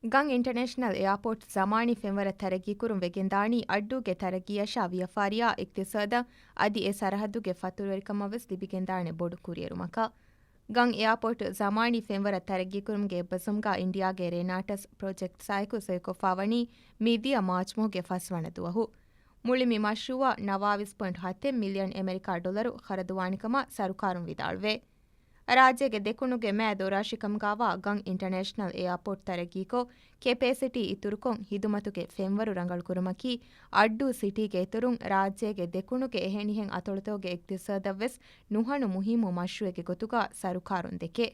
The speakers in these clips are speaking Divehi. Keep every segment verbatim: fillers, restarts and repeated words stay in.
ގަން އިންޓަރނޭޝަނަލް އެއާޕޯޓް ޒަމާނީ ފެންވަރަށް ތަރައްގީކުރުން ވެގެންދާނީ އައްޑޫގެ ތަރައްގީއަށާ ވިޔަފާރިއާ އިޤްތިޞާދަށް އަދި އެ ސަރަހައްދުގެ ފަތުރުވެރިކަމަށް ވެސް ލިބިގެންދާނެ ބޮޑު ކުރިއެރުމަކަށް. ގަން އެއާޕޯޓް ޒަމާނީ ފެންވަރަށް ތަރައްގީކުރުމުގެ އެއްބަސްވުމުގަ އިންޑިއާގެ ރެނާޓަސް ޕްރޮޖެކްޓްސާއެކު ސޮއިކޮށްފާވަނީ މިދިޔަ މާޗްމަހުގެ ފަސްވަނަ ދުވަހު. މުޅި މި މަޝްރޫއަށް ނަވާވީސް ޕޮއިންޓް ހަތެއް މިލިއަން އެމެރިކާ ޑޮލަރު ޚަރަދުވާނެކަމަށް ސަރުކާރުން ވިދާޅުވޭ. ރާއްޖޭގެ ދެކުނުގެ މައި ދޮރާށިކަމުގައިވާ ގަން އިންޓަރނޭޝަނަލް އެއާޕޯޓް ތަރައްގީކޮށް، ކެޕޭސިޓީ އިތުރުކޮށް، ހިދުމަތުގެ ފެންވަރު ރަނގަޅުކުރުމަކީ، އައްޑޫ ސިޓީގެ އިތުރުން ރާއްޖޭގެ ދެކުނުގެ އެހެނިހެން އަތޮޅުތަކުގެ އިޤްތިޞާދަށްވެސް ނުހަނު މުހިއްމު މަޝްރޫއެއްގެ ގޮތުގަ ސަރުކާރުން ދެކޭ.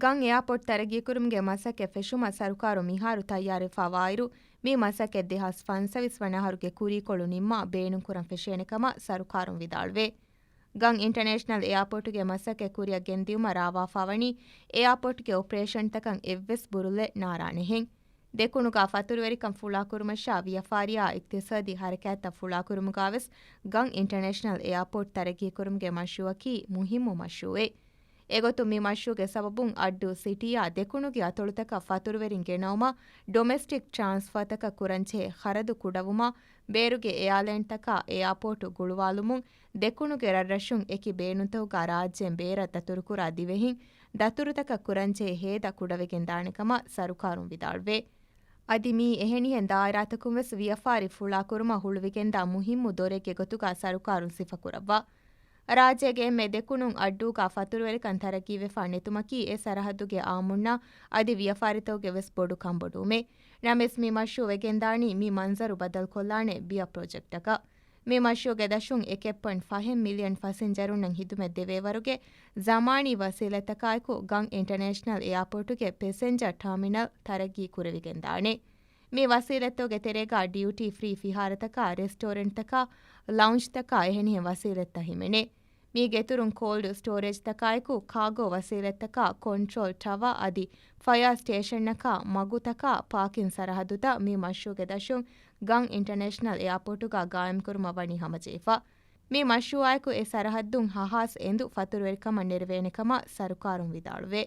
ގަން އެއާޕޯޓް ތަރައްގީކުރުމުގެ މަސައްކަތް ފެށުމަށް ސަރުކާރު މިހާރު ތައްޔާރުވެފާވާއިރު، މި މަސައްކަތް ދެހާސް ފަންސަވީސް ވަނަ އަހަރުގެ ކުރީކޮޅު ނިންމާ ބޭނުންކުރަން ފެށޭނެ ކަމަށް ސަރުކާރުން ވިދާޅުވޭ. ގަން އިންޓަރނޭޝަނަލް އެއާޕޯޓުގެ މަސައްކަތް ކުރިއަށް ގެންދިއުމަށް ރާވާފާވަނީ، އެއާޕޯޓުގެ އޮޕަރޭޝަންތަކަށް އެއްވެސް ބުރުލެއް ނާރާނެހެން. ދެކުނުގަ ފަތުރުވެރިކަން ފުޅާކުރުމަށާ ވިޔަފާރިއާ އިޤްތިޞާދީ ހަރަކާތްތައް ފުޅާކުރުމުގަވެސް ގަން އިންޓަރނޭޝަނަލް އެއާޕޯޓް ތަރައްގީކުރުމުގެ މަޝްރޫއަކީ މުހިއްމު މަޝްރޫއެއް. އެގޮތުން މި މަޝްރޫގެ ސަބަބުން އައްޑޫ ސިޓީއާ ދެކުނުގެ އަތޮޅުތަކަށް ފަތުރުވެރިން ގެނައުމަށް ޑޮމެސްޓިކް ޓްރާންސްފާތަކަށް ކުރަންޖެހޭ ޚަރަދު ކުޑަވުމާ، ބޭރުގެ އެއާލައިންތަކާ އެއާޕޯޓު ގުޅުވާލުމުން ދެކުނުގެ ރަށްރަށުން އެކި ބޭނުންތަކުގަ ރާއްޖޭން ބޭރަށް ދަތުރުކުރާ ދިވެހިން ދަތުރުތަކަށް ކުރަންޖެހޭ ހޭދަ ކުޑަވެގެންދާނެ ކަމަށް ސަރުކާރުން ވިދާޅުވޭ. އަދި މީ އެހެނިހެން ދާއިރާތަކުން ވެސް ވިޔަފާރި ފުޅާކުރުމަށް ހުޅުވިގެންދާ މުހިއްމު ދޮރެއްގެ ގޮތުގަ ސަރުކާރުން ސިފަކުރައްވާ. ރާއްޖޭގެ އެންމެ ދެކުނުން އައްޑޫގަ ފަތުރުވެރިކަން ތަރައްގީވެފާ ނެތުމަކީ އެ ސަރަހައްދުގެ އާއްމުންނަށް އަދި ވިޔަފާރިތަކުގެ ވެސް ބޮޑު ކަންބޮޑުވުމެއް. ނަމަވެސް މި މަޝްރޫ ވެގެންދާނީ މި މަންޒަރު ބަދަލުކޮށްލާނެ ބިޔަ ޕްރޮޖެކްޓަކަށް. މި މަޝްރޫގެ ދަށުން އެކެއް ޕޮއިންޓް ފަހެއް މިލިއަން ފަސިންޖަރުންނަށް ހިދުމަތް ދެވޭވަރުގެ ޒަމާނީ ވަސީލަތްތަކާއެކު ގަން އިންޓަރނޭޝަނަލް އެއާޕޯޓުގެ ޕެސެންޖަރ ޓާމިނަލް ތަރައްގީ ކުރެވިގެންދާނެ. މި ވަސީލަތްތަކުގެ ތެރޭގަ ޑިއުޓީ ފްރީ ފިހާރަތަކާ، ރެސްޓޯރެންޓްތަކާ، ލައުންޖްތަކާ އެހެނިހެން ވަސީލަތްތައް ހިމެނޭ. މީގެ އިތުރުން ކޯލްޑް ސްޓޯރޭޖްތަކާއެކު ކާގޯ ވަސީލަތްތަކާ، ކޮންޓްރޯލް ޓަވާ އަދި ފަޔާ ސްޓޭޝަންއަކާ، މަގުތަކާ، ޕާކިން ސަރަހައްދުތައް މި މަޝްރޫގެ ދަށުން ގަން އިންޓަރނޭޝަނަލް އެއާޕޯޓުގަ ގާއިމްކުރުމަށް ވަނީ ހަމަޖެހިފަ. މި މަޝްރޫއާއެކު އެ ސަރަހައްދުން ހަހާސް އެނދު ފަތުރުވެރިކަމަށް ނެރެވޭނެ ކަމަށް ސަރުކާރުން ވިދާޅުވޭ.